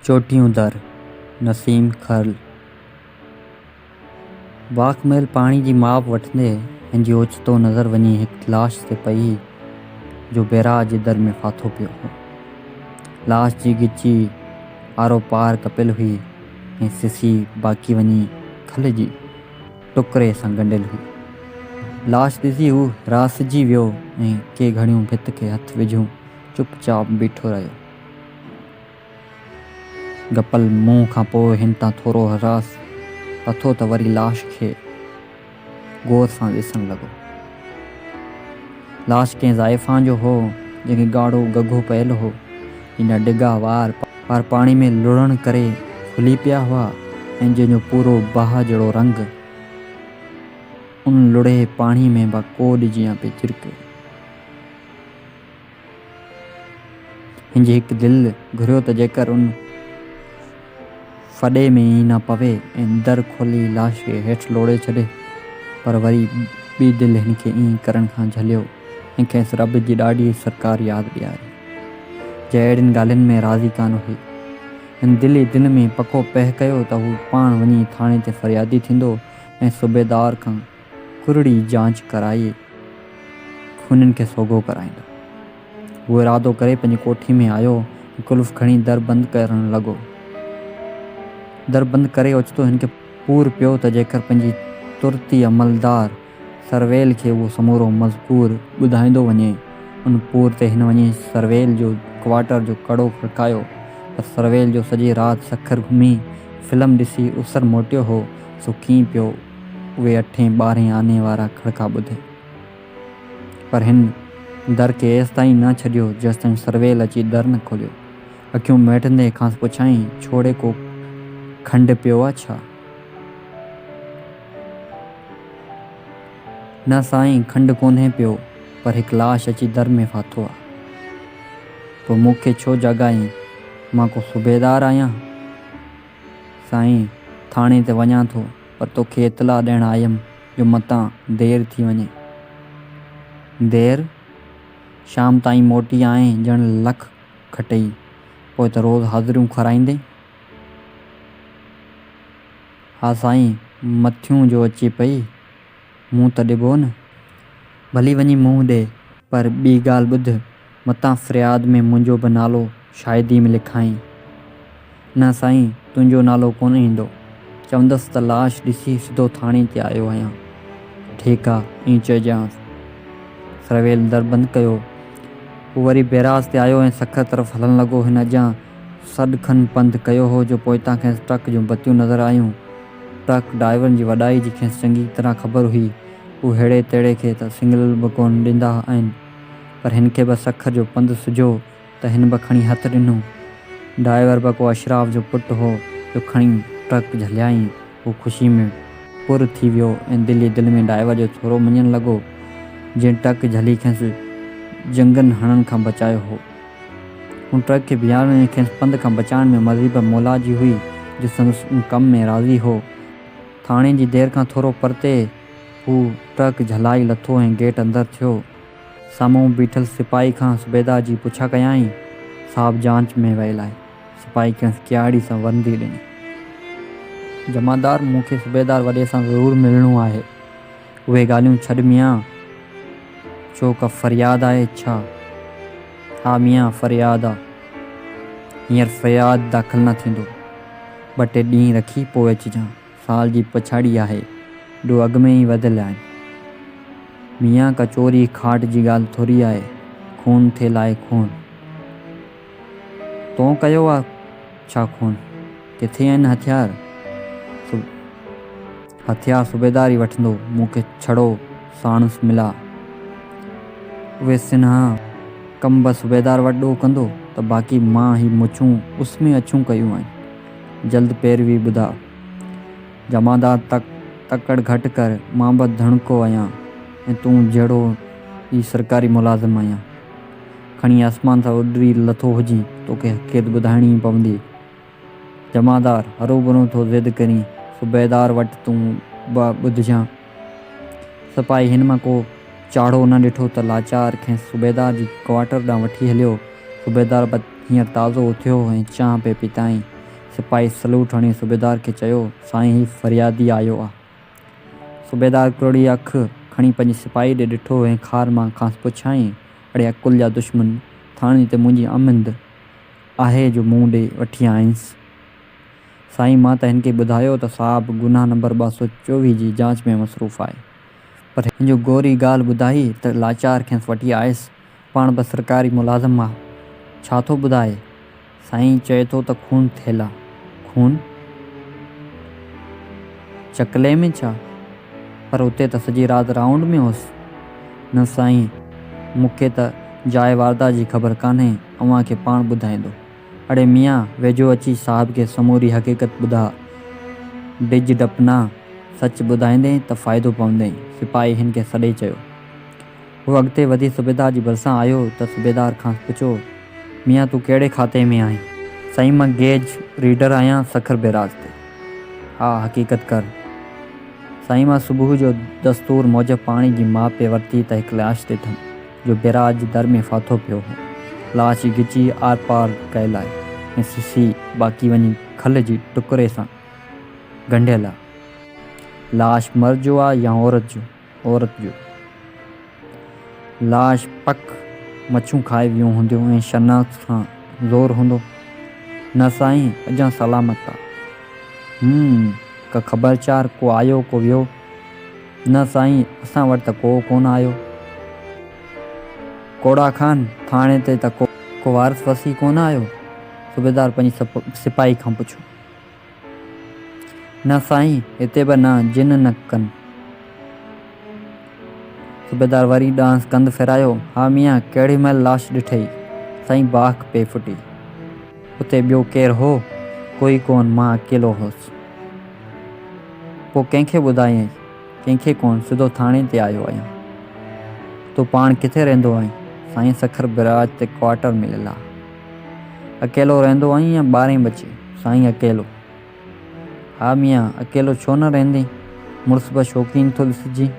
چوٽيون در، نسيم کرل. باک مهل پاڻي جي ماپ وٺندي هن جي اوچتو نظر وڃي هڪ لاش تي پئي جو بيراج جي در ۾ ڦاٿو پيو هو. لاش جي ڳچي آرو پار ڪپيل هئي ۽ سسي باقي وڃي کل جي ٽڪري سان ڳنڍيل هئي. لاش ڏسي هو هراسجي ويو ۽ ڪي گهڙيون ڀت کي هٿ وجهيون چپ چاپ بيٺو رهيو. گپل منهن کان پوء هن تان ٿورو هراس لٿو ته وري لاش کي غور سان ڏسڻ لڳو. لاش ڪنهن زائفان جو هو، جنهن کي ڳاڙهو گگهو پيل هو، جنهن جا ڊگها وار وار پاڻي ۾ لڙهڻ ڪري کلي پيا هئا ۽ جنهن جو پورو باهه جهڙو رنگ ان لڙهي پاڻي ۾ به ڪوڏ جيان پئي چرڪيو. هن جي هڪ دل گهريو ته جيڪر ان ڦڏي ۾ ئي نه پوي ۽ در کولي لاش کي هيٺ لوڙهي ڇڏي، پر وري ٻي دل هن کي ائين ڪرڻ کان جهليو ۽ کيس رب جي ڏاڍي سرڪار ياد ڏياري، جا اهڙين ڳالهين ۾ راضي ڪانه هئي. هن دل ئي دل ۾ پڪو پهه ڪيو ته هو پاڻ وڃي ٿاڻي تي فريادي ٿيندو ۽ صوبيدار کان ڪرڙي جانچ ڪرائي خونين کي سوگهو ڪرائيندو. هو ارادو ڪري پنهنجي ڪوٺي ۾ آيو ۽ قلف کڻي در بند ڪرڻ لڳو. در بند ڪري اوچتو هن کي پور پيو ته جيڪر پنهنجي ترتي عملدار سرويل کي اهو سمورو مذڪور ٻڌائيندو وڃي. ان پور تي هن وڃي سرويل جو ڪوارٽر جو ڪڙو کڙڪايو، پر سرويل جو سڄي رات سکر گهمي فلم ڏسي اسر موٽيو هو، سو ڪيئن پيو اهي اٺين ٻارهين آني وارا کڙڪا ٻڌي. پر هن در کي ايستائين نه ڇڏيو، جيستائين سرويل اچي در نه کوليو. اکيون مهٽندي کانئس پڇيائين، ڇوڙي ڪو کنڊ پيو آ ڇا؟ نه سائين، کنڊ ڪونهي پيو، پر هڪ لاش اچي در ۾ ڦاٿو آ. پوء مون کي ڇو جاڳايئي؟ مان ڪو صوبيدار آهيان؟ سائين، ٿاڻي تي وڃان ٿو، پر توکي اطلاع ڏيڻ آيم جو متان دير ٿي وڃي. دير؟ شام تائين موٽي آئين ڄڻ لک کٽئي، پوء ته روز حاضريون کارائيندين. ها سائين، مٿيون جو اچي پئي، منهن ته ڏبو نه. ڀلي وڃي منهن ڏي، پر ٻي ڳالهه ٻڌ، متان فرياد ۾ منهنجو به نالو شاهدي ۾ لکائين. نه سائين، تنهنجو نالو ڪونه ايندو. چوندس ته لاش ڏسي سڌو ٿاڻي تي آيو آهيان. ٺيڪ آ، ائين چئجانس. سرويل در بند ڪيو. هو وري بيراز تي آيو ۽ سکر طرف هلڻ لڳو. هن اڄان سڏ کن پنڌ ڪيو هو جو پوئتان کيس ٽرڪ جون بتيون نظر آيون. ٽرڪ ڊرائيورن جي وڏائي جي کيس چڱي طرح خبر هئي. هو ههڙي تهڙي کي ته سنگنل به ڪونه ڏيندا آهن. پر هن کي به سکر جو پنڌ سجهيو ته هن به کڻي هٿ ڏنو. ڊرائيور به ڪو اشراف جو پٽ هو جو کڻي ٽرڪ جهليائين. هو خوشي ۾ پر ٿي ويو ۽ دل ئي دل ۾ ڊرائيور جو ٿورو مڃڻ لڳو، جنهن ٽرڪ جهلي کيس جنگن هڻڻ کان بچايو هو. هن ٽرڪ کي بيهارڻ ۽ کيس پنڌ کان بچائڻ ۾ مرضي به مولا جي هئي جو سندس ان ڪم ۾ راضي هو. ٿاڻي جي دير کان ٿورو پرتي هو ٽرڪ جهلائي لٿو ۽ گيٽ اندر ٿيو. سامهون بيٺل سپاهي کان صوبيدار جي پڇا ڪيائين. صاحب جانچ ۾ ويل آهي. سپاهي کيس ڪياڙي سان ورندي ڏني. جمعدار مون کي صوبيدار وڏي سان ضرور ملڻو آهي. اهي ڳالهيون ڇڏ ميان. ڇو ڪا فرياد آهي ڇا؟ ها ميان فرياد آ. هينئر فرياد داخل نه ٿيندو. ٻه ٽي ڏينهن رکي پوء اچجان. سال جي پڇاڙي آهي. ڏوهه اڳ ۾ ئي وڌل آهن. ميان ڪا چوري کاٽ جي ڳالهه ٿوري آهي. خون ٿيل آهي خون. تون ڪيو آ ڇا خون؟ ڪٿي آهن هٿيار؟ هٿيار صوبيدار ئي وٺندو، مون کي ڇڙو ساڻس ملاء. اهي سنها ڪم به صوبيدار وٽ ڏوهه ڪندو ته باقي مان هي مڇون اس ۾ اڇيون ڪيون آهن. جلد پيروي ٻڌاء. جمعدار تڪڙ گهٽ ڪر، مان به ڌڻڪو آهيان ۽ تون جهڙو ئي سرڪاري ملازم آهيان. کڻي آسمان تان اڏري لٿو هجين، توکي حقيقت ٻڌائڻي ئي پوندي. جمعدار، هروڀرو ٿو ضد ڪرين، صوبيدار وٽ تون به ٻڌجان. سپاهي هن مان ڪو چاڙهو نه ڏٺو ته لاچار کيس صوبيدار جي ڪوارٽر ڏانهن وٺي هليو. صوبيدار به هينئر تازو اٿيو هو ۽ چانهه پئي پيتائين. سپاهي سلوٽ هڻي صوبيدار کي چيو، سائين هي فريادي آيو آ. صوبيدار ڪرڙي اک کڻي پنهنجي سپاهي ڏي ڏٺو ۽ خار مان کانئس پڇيائين، اڙي عقل جا دشمن، ٿاڻي تي منهنجي آمد آهي جو مون ڏي وٺي آئينس؟ سائين مان ته هن کي ٻڌايو ته صاحب گناهه نمبر 224 جي جاچ ۾ مصروف آهي. پر هن جو گوري ڳالهه ٻڌائي ته لاچار کينس وٺي آيس، پاڻ به سرڪاري ملازم آ، ڇا ٿو ٻڌائي؟ سائين چئي ٿو ته خون ٿيل آ. خون؟ چڪلي ۾ ڇا؟ پر اتي ته سڄي رات رائونڊ ۾ هوس. نه سائين، مون کي ته جاء واردات جي خبر ڪانهي، اوهان کي پاڻ ٻڌائيندو. اڙي ميان، ويجهو اچي صاحب کي سموري حقيقت ٻڌاء. ڊڄ ڊپ نه، سچ ٻڌائيندين ته فائدو پوندئي. سپاهي هن کي سڏي چيو. هو اڳتي وڌي صوبيدار جي ڀرسان آيو ته صوبيدار کانئس پڇيو، ميان تون ڪهڙي کاتي ۾ آهين؟ سائين مان گيج ريڊر آهيان سکر بيراج تي. ها حقيقت ڪر. سائين مان صبح جو دستور موجب پاڻي جي ماپ پئي ورتي ته هڪ لاش ڏٺم جو بيراج جي در ۾ ڦاٿو پيو هو. لاش جي ڳچي آرپار ڪيل آهي ۽ سسي باقي وڃي کل جي ٽڪري سان ڳنڍيل آ. لاش مرد جو آ يا عورت جو؟ عورت جو لاش پڪ مڇون کائي ويون هونديون ۽ شناخت کان زور هوندو. نه سائين اڄان سلامت آ. هم، ڪا خبر چار ڪو آيو ڪو ويو؟ نه سائين اسان وٽ ته ڪو ڪونه آيو. ڪوڙا خان، ٿاڻي تي ته ڪو وارث وسي ڪونه آيو؟ صوبيدار پنهنجي سپاهي کان پڇيو. نه سائين، هتي به نه جن نه ڪن. صوبيدار وري ڏانهس ڪنڌ ڦيرايو، ها ميان، ڪهڙي مهل لاش ڏٺئي؟ سائين باک پئي ڦٽي. اتي ٻيو ڪير هو؟ ڪوئي ڪونه، مان اڪيلو هوس. پوء ڪنهن کي ٻڌايئي؟ ڪنهن کي ڪونه، سڌو ٿاڻي تي آيو آهيان. تون پاڻ ڪٿي رهندو آهين؟ سائين سکر بئراج تي ڪوارٽر مليل آ. اڪيلو رهندو آهين يا ٻارين ٻچي؟ سائين اڪيلو. ها ميان، اڪيلو ڇو نه رهندين؟ مڙس به شوقين ٿو ڏسجين.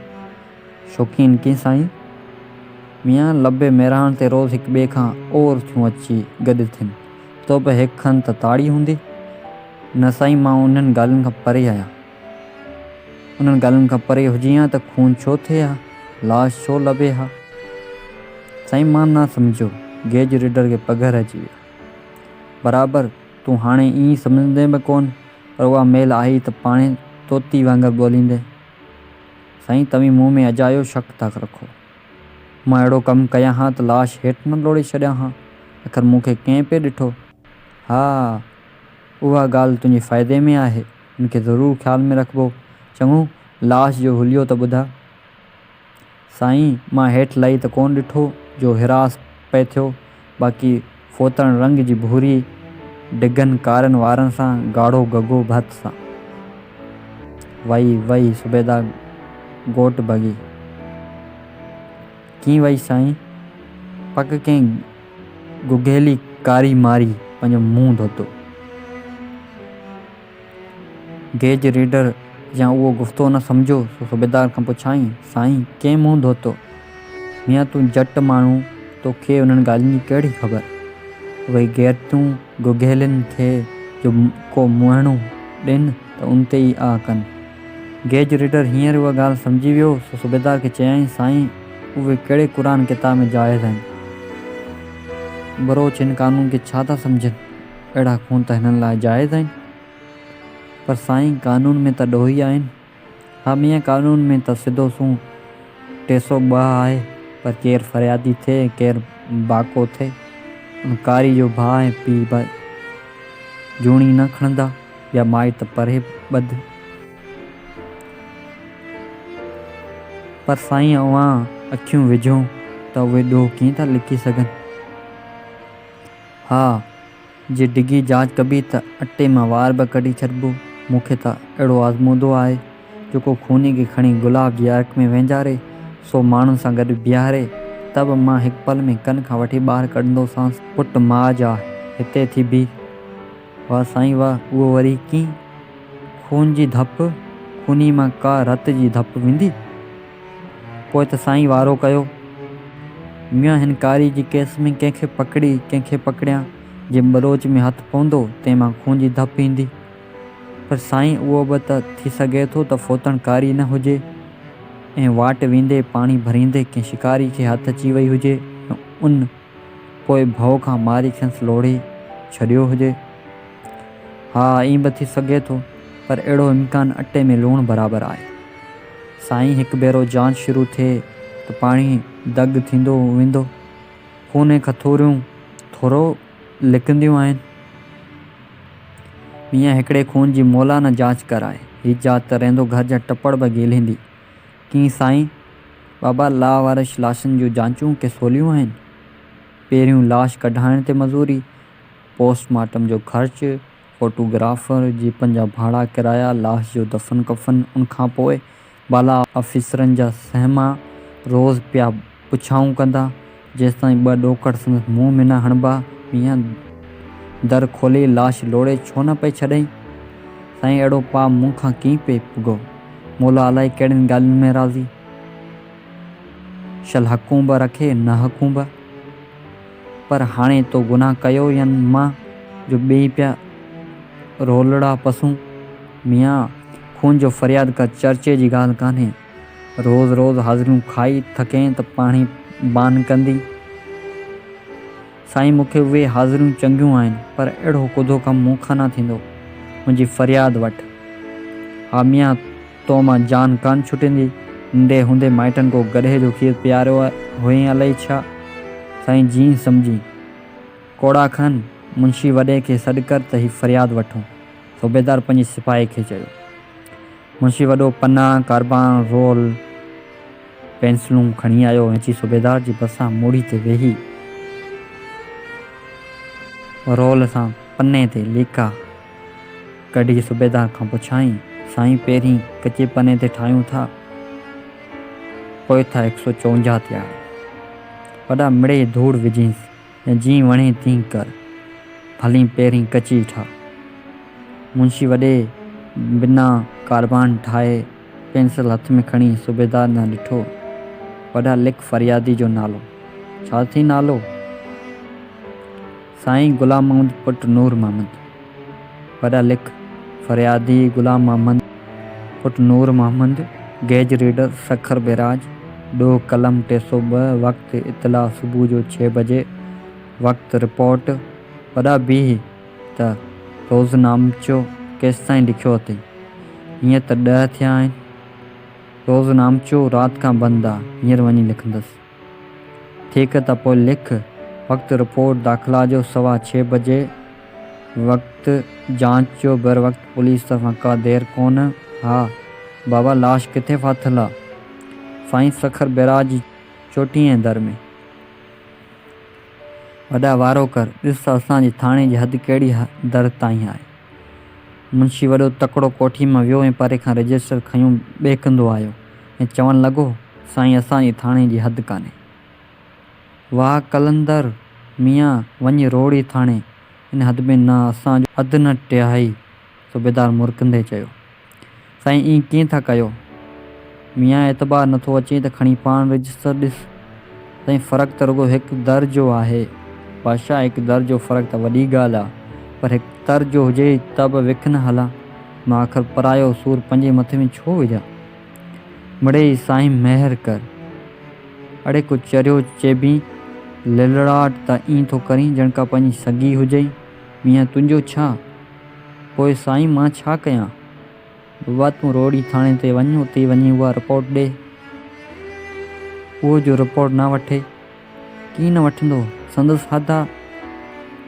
شوقين ڪيئن سائين؟ ميان، لب ميراڻ تي روز هڪ ٻئي کان اور ٿيون اچي گڏ ٿين. تو به هڪ کن ته تاڙي هوندي؟ نه سائين، مان انهن ڳالهين کان پري آهيان. انهن ڳالهين کان پري هجين ها ته خون ڇو ٿئي ها؟ لاش ڇو لڀي ها؟ سائين مان نه سمجهيو. گيج ريڊر کي پگهر اچي ويا. برابر، تون هاڻي ائين سمجهندين به ڪونه، پر اها مهل آئي ته پاڻهي طوطي وانگر ٻوليندين. سائين توهين مون ۾ اجايو شڪ ٿا رکو. مان اهڙو ڪم ڪيان ها ته لاش هيٺ نه لوڙهي ڇڏيان ها. آخر مون کي ڪنهن پئي ڏٺو؟ ها، اها ڳالهه تنهنجي فائدي ۾ آهي. ان کي ضرور خيال ۾ رکبو. چڱو، لاش جو حليو ته ٻڌاء. سائين، مان هيٺ لهي ته ڪونه ڏٺو جو هراس پئي ٿيو، باقي فوتڻ رنگ جي ڀوري، ڊگهن ڪارن وارن سان، ڳاڙهو گگو ڀت سان. وئي، وئي، صوبيدار گهوٽ ڀڳي. ڪيئن وئي سائين؟ پڪ ڪنهن گگهيلي ڪاري ماري پنهنجو منهن ڌوتو. گيج ريڊر جيان اهو گفتو نه سمجهيو سو صوبيدار کان پڇيائين، سائين، ڪنهن منهن ڌوتو؟ ميان تون جٽ ماڻهو، توکي انهن ڳالهين جي ڪهڙي خبر؟ اهي غيرتيون گگهيلين کي جو ڪو مهڻو ڏين ته ان تي ئي آه ڪن. گيج ريڊر هينئر اها ڳالهه سمجهي ويو سو صوبيدار کي چيائين، سائين، اهي ڪهڙي قرآن ڪتاب ۾ جائز آهن؟ ٻروچ هن قانون کي ڇا ٿا سمجهن؟ اهڙا خون ته هنن لاء جائز آهن. پر سائين قانون ۾ ته ڏوهي آهن. ها ميان قانون ۾ ته سڌو سنئون 302 آهي پر ڪير فريادي ٿئي ۽ ڪير باڪو ٿئي. ان ڪاري جو ڀاء ۽ پيء به جوڻي نه کڻندا يا مائٽ ته پري ٻڌ. پر سائين اوهان اکيون وجهو ته اهي ڏوهه ڪيئن ٿا لڪي سگهن. ها، جي ڊگهي جاچ ڪبي ته اٽي مان وار به ڪڍي ڇڏبو. مون کي ته اهڙو آزمودو آهي، جو ڪو خوني کي کڻي گلاب جي عرق ۾ وهنجاري، سو ماڻهن سان گڏ بيهاري، ته به مان هڪ پل ۾ ڪن کان وٺي ٻاهر ڪڍندوسانس. پٽ ماء جا، هتي ٿي بيهه. واه سائين واه، اهو وري ڪيئن؟ خون جي ڌپ، خوني مان ڪا رت جي ڌپ ويندي؟ پوء ته سائين وارو ڪيو. ميان هن ڪاري جي ڪيس ۾ ڪنهن کي پڪڙي ڪنهن کي پڪڙيان. جنهن ٻروچ ۾ هٿ پوندو، تنهن مان خون جي ڌپ ايندي. پر سائين اهو به ته ٿي سگهي ٿو ته فوتڻ ڪاري نه هجي ۽ واٽ ويندي پاڻي ڀريندي ڪنهن شڪاري کي هٿ اچي وئي هجي ۽ ان پوء ڀؤ کان ماري کيس لوڙهي ڇڏيو هجي. ها ائين به ٿي سگهي ٿو پر اهڙو امڪان اٽي ۾ لوڻ برابر آهي. سائين هڪ ڀيرو جانچ شروع ٿئي ته پاڻي دڳ ٿيندو ويندو. خون ۽ کٿوريون ٿورو لڪنديون آهن. ميان هڪڙي خون جي مولا نه جاچ ڪرائي. هي جاچ ته رهندو گهر جا ٽپڙ به گهيليندي. ڪيئن سائين؟ بابا لاوارث لاشن جون جاچون ڪي سوليون آهن؟ پهريون لاش ڪڍائڻ تي مزوري، پوسٽ مارٽم جو خرچ، فوٽو گرافر، جيپن جا ڀاڙا ڪرايا، لاش جو دفن ڪفن، ان کان پوء بالا آفيسرن جا سهما روز پيا پڇائون ڪندا، جيستائين ٻه ڏوڪڙ سندس منهن ۾ نه هڻبا. ميان در کولي لاش لوڙهي ڇو نه پئي ڇڏئين؟ سائين اهڙو پاء مون کان ڪيئن پئي پڳو؟ مولا الائي ڪهڙين ڳالهين ۾ راضي. شل حقون به رکي ناحقون به. پر هاڻي تو گناهه ڪيو يا مان جو ٻئي پيا رولڙا پسون. ميان خون جو فرياد ڪا چرچي جي ڳالهه ڪانهي. روز روز حاضريون کائي ٿڪين ته پاڻهي بان ڪندين. سائين مون کي اهي حاضريون چڱيون آهن پر اهڙو ڪڌو ڪم مون کان نه ٿيندو. منهنجي فرياد وٺ. ها ميان تو مان جان ڪانه ڇٽندي. ننڍي هوندي مائٽن ڪو گڏهه جو کير پياريو هئين الائي ڇا؟ سائين جيئن سمجهين. ڪوڙا کن، منشي وڏي کي سڏ ڪر ته هي فرياد وٺون. صوبيدار پنهنجي سپاهي کي چيو. منشي وڏو پنا، ڪاربان، رول، پينسلون کڻي آيو ۽ اچي صوبيدار جي ڀرسان موڙهي تي ويهي رول سان پني تي ليڪا ڪڍي صوبيدار کان پڇيائين، سائين پهرين ڪچي پني تي ٺاهيون ٿا، پوء ٿا هڪ سو چونجاهه تي آڻيون. وڏا مڙئي ڌوڙ وجهينس يا جيئن وڻين تيئن ڪر، ڀلين پهرين ڪچي ٺاهه. منشي وڏي بنا ڪاربان ٺاهي پينسل هٿ ۾ کڻي صوبيدار ڏانهن ڏٺو. وڏا لک فريادي جو نالو. ڇا ٿي نالو؟ سائين غلام محمد پٽ نور محمد. وڏا لک فريادي غلام محمد پٽ Noor Muhammad gauge reader Sukkur barrage ڏوهه قلم 302 وقت اطلاع صبح جو ڇهه بجي وقت رپورٽ وڏا بيهه ته روزنامچو ڪيستائين لکيو اٿئي؟ هينئر ته ڏهه ٿيا آهن. روزنامچو رات کان بند آ، هينئر وڃي لکندس. ٺيڪ ته پوء لک، وقت رپورٽ داخلا جو سوا ڇهه بجي، وقت جانچ جو بروقت پوليس طرفان ڪا دير ڪونه. ها بابا لاش ڪٿي ڦاٿل آ؟ سائين سکر بئراج جي چوٽيهين در ۾. وڏا وارو ڪر، ڏس ته اسان جي ٿاڻي جي حد ڪهڙي در تائين آهي. منشي وڏو تڪڙو ڪوٺي مان ويو ۽ پري کان رجسٽر کنيو ٻهڪندو آيو ۽ چوڻ لڳو، سائين اسان جي ٿاڻي جي حد ڪانهي. واهه قلندر ميان، وڃ روهڙي ٿاڻي، ان حد ۾ نه اسان جو اڌ نه ٽهائي. صوبيدار مرڪندي چيو. سائين ائين ڪيئن ٿا ڪيو؟ ميان اعتبار نٿو اچين ته کڻي پاڻ رجسٽر ڏس. سائين فرق ته رڳو هڪ در جو آهي. بادشاهه هڪ در جو فرق ته وڏي ڳالهه آ، پر هڪ تر جو هجي ته به وک نه هلان. مان آخر پرايو سور پنهنجي مٿي ۾ ڇو وجهان؟ مڙيئي سائين مهر ڪر. اڙي ڪو چريو چئبين، لڙڙاٽ ته ائين ٿو ڪرين ڄڻ ڪا پنهنجي سڳي هجئي. ميان تنهنجو ڇا؟ پوء سائين مان ڇا ڪيان؟ بابا تون روهڙي ٿاڻي تي وڃ اتي وڃي اها رپورٽ ڏي. اهو جو رپورٽ نه وٺي. ڪيئن نه وٺندو؟ سندس حد آ.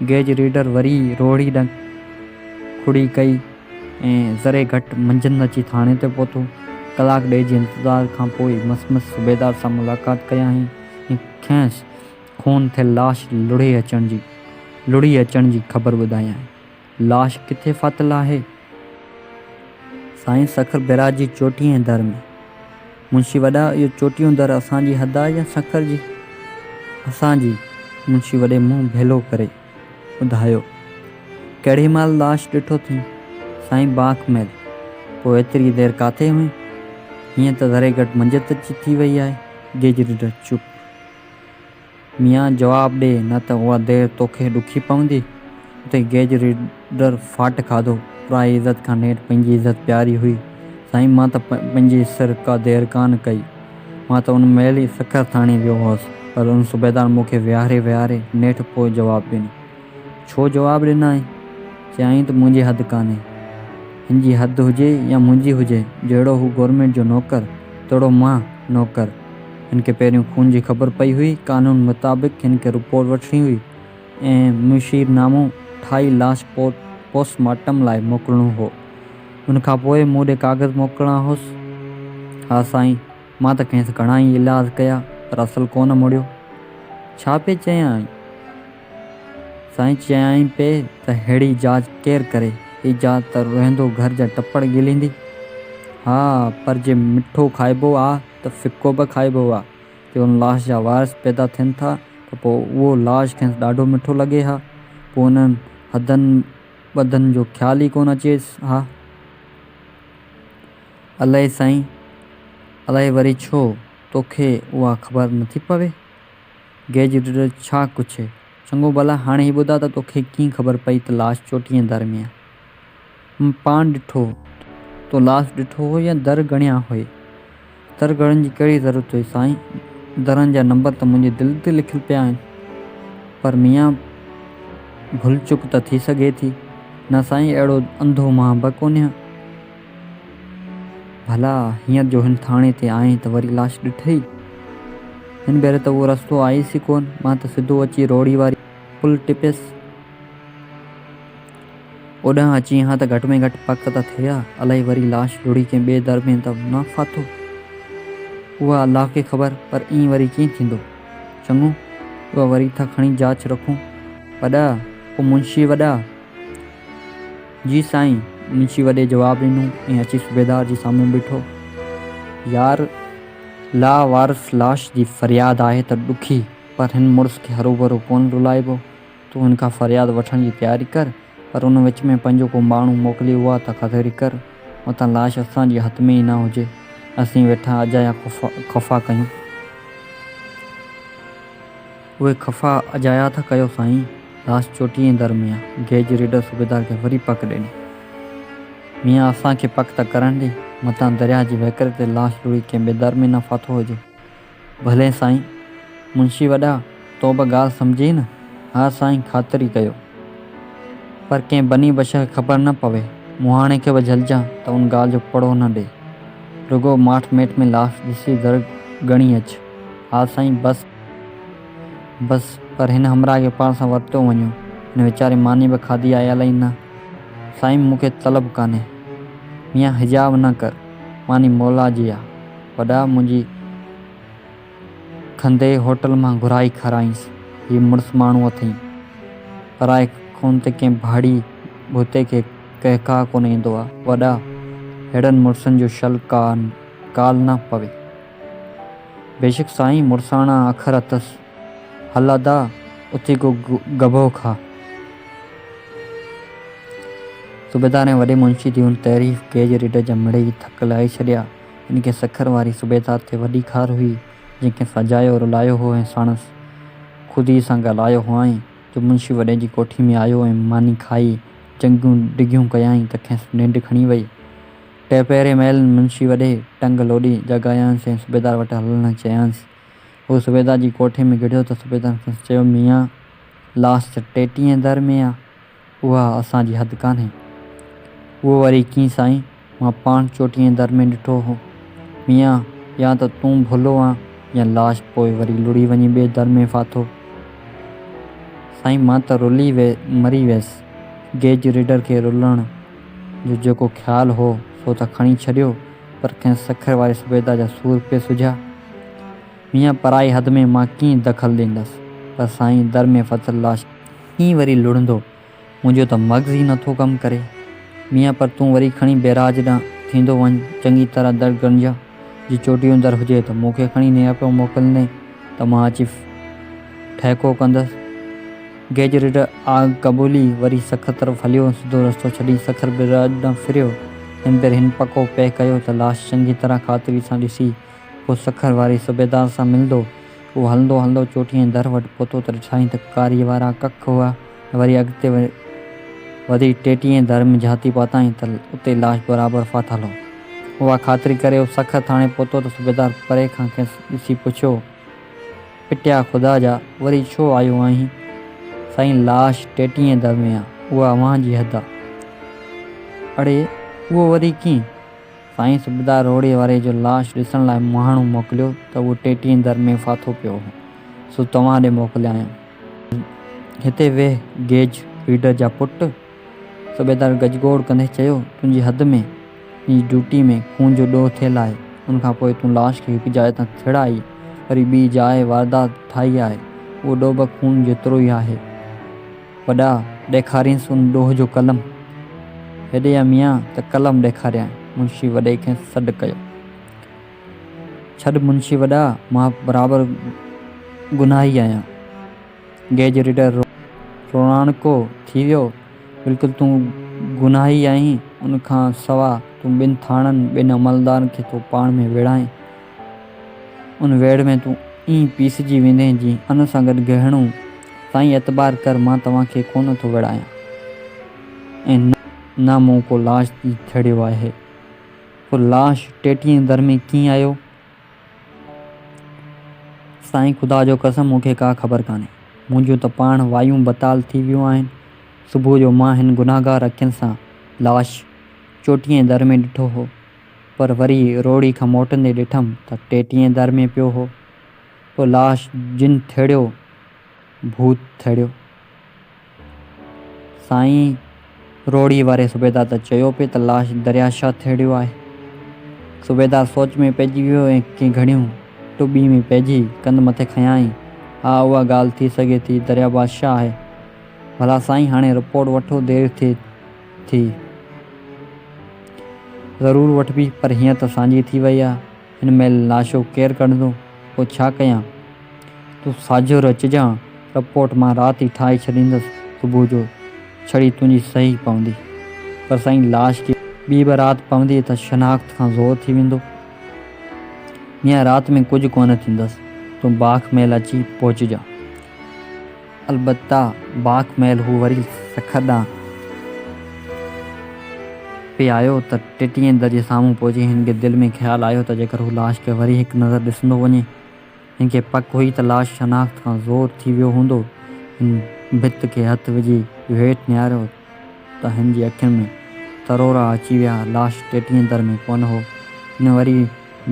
گيج ريڊر وري روهڙي ڏانهن کڙي ڪئي ۽ ذري گهٽ منجهند اچي ٿاڻي تي پهتو. ڪلاڪ ڏيڍ جي انتظار کان پوء مس مس صوبيدار سان ملاقات ڪيائين ۽ کانئس خون ٿيل لاش لڙهي اچڻ جي لڙهي اچڻ جي خبر ٻڌايائين. لاش ڪٿي ڦاٿل آهي؟ سائين سکر بئراج جي چوٽيهين در ۾. منشي وڏا، اهو چوٽيهون در اسان جي حد آهي يا سکر جي؟ اسان جي. منشي وڏي منهن ڀيلو ڪري ٻڌايو. ڪهڙي مهل لاش ڏٺو اٿئي؟ سائين باک مهل. پوء ايتري دير ڪاٿي هئين؟ هينئر ته ذري گهٽ منجهند اچي ٿي وئي آهي. گيج ريڊر چپ. ميان جواب ڏي نه ته اها دير توکي ڏکي پوندي. اتي گيج ريڊر ڦاٽ کاڌو. پرائي عزت کان نيٺ پنهنجي عزت پياري هئي. سائين مان ته پنهنجي سر ڪا دير ڪانه ڪئي. مان ته ان مهل ئي سکر ٿاڻي ويو هوس، پر ان صوبيدار مون کي ويهاري ويهاري نيٺ پوء جواب ڏنو. ڇو جواب ڏنائين؟ چيائين ته منهنجي حد ڪانهي. هن جي حد هجي يا منهنجي هجي، جهڙو هو گورنمينٽ جو نوڪر، تهڙو مان نوڪر. هن کي پهريون خون جي خبر پئي هئي، قانون مطابق هن کي رپورٽ وٺڻي هئي ۽ مشير نامو ٺاهي لاش پوسٽ مارٽم لاء موڪلڻو هو. ان کان پوء مون ڏي ڪاغذ موڪلڻا هئس. ها سائين، مان ته کيس گهڻا ئي ايلاز ڪيا، پر اصل ڪونه مڙيو. ڇا پئي چيائين؟ سائين چيائين پئي ته ههڙي جاچ ڪير ڪري، هي جاچ ته روئندو گهر جا ٽپڙ ڳليندي. ها، پر جي مٺو کائبو آ ته ڦڪو به کائبو آ. جي ان لاش جا وارث پيدا ٿين ٿا ته پوء اهو لاش کيس ڏاڍو مٺو لڳي ها. پوء انهن حدن ٻڌن جو خيال ئي ڪونه اچيس ها. الائي سائين، الائي وري ڇو توکي اها خبر نٿي پوي؟ گيج ريڊر ڇا ڪڇي؟ چڱو ڀلا هاڻي هي ٻڌاء ته توکي ڪيئن خبر پئي ته لاش چوٽيهين در ۾ آ؟ مون پاڻ ڏٺو. تو لاش ڏٺو هو يا در ڳڻيا هئي؟ در ڳڻڻ جي ڪهڙي ضرورت هئي سائين، درن جا نمبر ته منهنجي دل تي لکيل پيا آهن. پر ميان ڀل چڪ ته ٿي سگهي ٿي. نه سائين اهڙو انڌو مان به ڪونهيان. ڀلا هينئر جو هن ٿاڻي تي آئين ته وري لاش ڏٺئي؟ هن ڀيري ته اهو رستو آيس ئي ڪونه، مان ته سڌو اچي روهڙي واري پل ٽپيس. اوڏانهن اچين ها ته گهٽ ۾ گهٽ پڪ ته ٿئي ها، الائي وري لاش لڙهي ڪنهن ٻئي در ۾ ته نه ڦاٿو. اها الله کي خبر، پر ائين وري ڪيئن ٿيندو؟ چڱو، اها وري ٿا کڻي جاچ رکون. وڏا، او منشي وڏا! جي سائين! منشي وڏي جواب ڏنو ۽ اچي صوبيدار جي سامهون بيٺو. يار! لا وارث لاش جي فرياد آهي ته ڏکي، پر هن مڙس کي هروڀرو ڪونه رلائبو. تون هن کان فرياد وٺڻ جي تياري ڪر، پر ان وچ ۾ پنهنجو ڪو ماڻهو موڪلي اها ته خاطري ڪر، متان لاش اسان جي هٿ ۾ ئي نه هجي، اسين ويٺا اجايا خفا ڪيون. اهي خفا اجايا ٿا ڪيو سائين، لاش چوٽيهين در ۾ آ. گيج ريڊر صوبيدار کي وري پڪ ڏني. ميان اسان کي پڪ ته ڪرڻ ڏي، متان درياهه جي وهڪري تي لاش لڙهي ڪنهن ٻئي در ۾ نه ڦاٿو هجي. ڀلي سائين. منشي وڏا، تو به ڳالهه سمجهين نه؟ ها سائين خاطري ڪيو. پر ڪنهن بني بشر کي خبر نه پوي. مهاڻي کي به جهلجان ته ان ڳالهه جو پڙهو نه ڏي. رڳو ماٺ ميٺ ۾ لاش ڏسي در ڳڻي اچ. ها سائين بس بس پر هن همراهه کي پاڻ سان ورتو وڃو. هن ويچاري ماني به کاڌي آهي الائي نه. سائين مون کي طلب ڪانهي. ميان حجاب نه ڪر. ماني مولا جي آ. وڏا منهنجي کنڌي هوٽل مان گهرائي کارائينس. هي مڙس ماڻهو اٿئي. پرائي خون تي ڪنهن ڀاڙي ڀوتي کي ڪهڪاء ڪونه ايندو آ. وڏا، ههڙن مڙسن جو شل ڪال نه پوي. بيشڪ سائين، مڙساڻا اکر اٿس. هل ادا، اٿي ڪو ڳڀو کاء. صوبيدار ۽ وڏي منشي جي ان تعريف گيج ريڊر جا مڙيئي ٿڪ لاهي ڇڏيا. هن کي سکر واري صوبيدار تي وڏي خار هئي، جنهن کي سجايو رلايو هو ۽ ساڻس خوديء سان ڳالهايو هئائين، جو منشي وڏي جي ڪوٺي ۾ آيو ۽ ماني کائي جنگيون ڊگهيون ڪيائين ته کيس ننڊ کڻي وئي. ٽپهري مهل منشي وڏي ٽنگ لوڏي جاڳايائينس ۽ صوبيدار وٽ هلڻ لاء چيائينس. هو صوبيدار جي ڪوٺي ۾ گهڙيو ته صوبيدار کيس چيو، ميان، لاش ته ٽيٽيهين در ۾ آ. اها اسان جي حد ڪانهي. اهو وري ڪيئن سائين؟ مان پاڻ چوٽيهين در ۾ ڏٺو هو. ميان، يا ته تون ڀلو آن يا لاش پوء وري لڙهي وڃي ٻئي در ۾ ڦاٿو. سائين مان ته رلي مري ويس. گيج ريڊر کي رلڻ جو جيڪو خيال هو سو ته کڻي ڇڏيو پر کيس سکر واري صوبيدار جا سور پئي سجهيا. ميان پرائي حد ۾ مان ڪيئن دخل ڏيندس. پر سائين در ۾ ڦاٿل لاش ڪيئن وري لڙهندو، منهنجو ته مغز ئي نٿو ڪم ڪري. ميان پر تون وري کڻي بئراج ڏانهن ٿيندو وڃ، چڱي طرح در ڳڻجان، جي چوٽيون در هجي ته مون کي کڻي نياپو موڪلندين ته مان اچي ٺهڪو ڪندس. گيج ريڊر آگ قبولي وري سکر طرف هليو ۽ سڌو رستو ڇڏي سکر بئراج ڏانهن ڦريو. هن ڀيري هن پڪو پهه ڪيو ته لاش چڱي طرح خاطري سان ڏسي پوء سکر واري صوبيدار سان ملندو. هو هلندو هلندو چوٽيء ۽ در وٽ پهتو ته ڏٺائين ته ڪاريء وارا ڪک هئا ۽ وري اڳتي وڌي ٽيٽيهين در ۾ جهاتي پاتائين ته اتي لاش برابر ڦاٿل هو. اها خاطري ڪري هو سکر ٿاڻي پهتو ته صوبيدار پري کان کيس ڏسي پڇيو، پٽيا خدا جا، وري ڇو آيو آهين؟ سائين لاش ٽيٽيهين در ۾ آ، اها اوهان جي حد آ. اڙي، اهو وري ڪيئن؟ سائين صوبيدار روهڙي واري جو لاش ڏسڻ لاء مهاڻو موڪليو ته اهو ٽيٽيهين در ۾ ڦاٿو پيو هو، سو توهان ڏي موڪليائين. هتي ويهه گيج ريڊر جا پٽ! صوبيدار گجگوڙ ڪندي چيو، تنهنجي حد ۾، تنهنجي ڊيوٽي ۾ خون جو ڏوهه ٿيل آهي، ان کان پوء تون لاش کي هڪ جاء تان ٿڙائي وري ٻي جاء واردات ٺاهي آهي، اهو ڏوهه به خون جيترو ئي آهي. وڏا، ڏيکارينس ان ڏوهه جو قلم. هيڏي آ ميان ته قلم ڏيکاريانء. منشي وڏي کي سڏ ڪيو. ڇڏ منشي وڏا، مان برابر گناهي آهيان. گيج ريڊر روڻاڻڪو ٿي ويو. بلڪل تون گناهي آهين، ان کان سوا تون ٻن ٿاڻن، ٻن عملدارن کي ٿو پاڻ ۾ ويڙهائين. ان ويڙهه ۾ تون ائين پيسجي ويندين جيئن ان سان گڏ گهڻو. سائين اعتبار ڪر مان توهان کي ڪونه ٿو ويڙهايان ۽ نه مون ڪو لاش ٿيڙيو آهي. پوء لاش ٽيٽيهين در ۾ ڪيئن آيو؟ سائين خدا جو قسم مون کي ڪا خبر ڪانهي. منهنجون ته پاڻ وايون بتال ٿي ويون آهن. صبح جو مان هن گنهگار اکين سان لاش چوٽيهين در ۾ ڏٺو هو. پر وري روهڙي کان موٽندي ڏٺم ته ٽيٽيهين در ۾ پيو هو. پوء لاش جن ٿيڙيو، ڀوت ٿيڙيو. سائين روهڙي واري صوبيدار ته چيو پئي ته لاش دريا شاهه ٿيڙيو آهي. صوبيدار سوچ ۾ پئجي ويو ۽ ڪي گهڙيون ٽٻي ۾ پئجي ڪنڌ مٿي کنيائين. ها اها ڳالهه ٿي سگهي ٿي دريا بادشاهه آهي. ڀلا سائين هاڻي رپورٽ وٺو دير ٿئي ٿي. ضرور وٺبي پر هينئر ته سانجهي ٿي وئي آهي. هن مهل لاشو ڪير ڪڍندو؟ پوء ڇا ڪيان؟ تون ساجهر اچجان، رپورٽ مان رات ئي ٺاهي ڇڏيندس، صبح جو ڇڙي تنهنجي صحيح پوندي. پر سائين لاش کي ٻي به رات پوندي ته شناخت کان زور ٿي ويندو. ميان رات ۾ ڪجهه ڪونه ٿيندس، تون باک مهل اچي پهچجان. البته باک مهل هو وري سکر ڏانهن پئي آيو ته ٽيٽيهين در جي سامهون پهچي هن کي دل ۾ خيال آيو ته جيڪر هو لاش کي وري هڪ نظر ڏسندو وڃي. هن کي پڪ هئي ته لاش شناخت کان زور ٿي ويو هوندو. هن ڀت کي هٿ وجهي جو هيٺ نهاريو ته هن جي اکين ۾ ترورا اچي ويا. لاش ٽيٽيهين در ۾ ڪونه هو. هن وري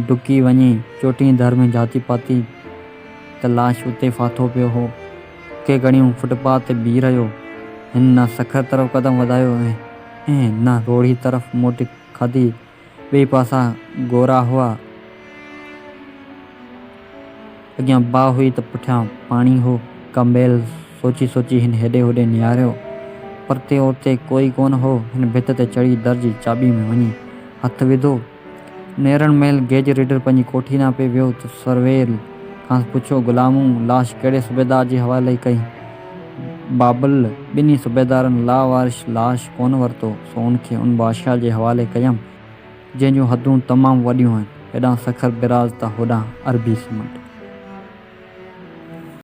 ڊڪي وڃي چوٽيهين در ۾ جهاتي پاتي ته لاش اتي ڦاٿو پيو هو. ڪي گهڙيون فٽ پاٿ تي بيهي رهيو. هن نه سکر طرف قدم وڌايو ۽ نه روهڙي طرف موٽ کاڌي. ٻئي پاسا گورا هئا. اڳيان باهه هئي ته پٺيان پاڻي هو. ڪا مهل سوچي سوچي هن هيڏي هوڏي نهاريو. پرتي اورتي ڪوئي ڪونه هو. هن ڀت تي چڙهي در جي چاٻي ۾ وڃي هٿ وڌو. نيرڻ مهل گيج ريڊر پنهنجي ڪوٺي ڏانهن پئي ويو ته سرويل کانئس پڇيو، غلامون، لاش ڪهڙي صوبيدار جي حوالي ڪئين؟ بابل، ٻنهي صوبيدارن لاوارث لاش ڪونه ورتو، سو ان کي ان بادشاهه جي حوالي ڪيم، جنهن جون حدون تمام وڏيون آهن. هيڏانهن سکر براز ته هوڏانهن عربي سمنڊ.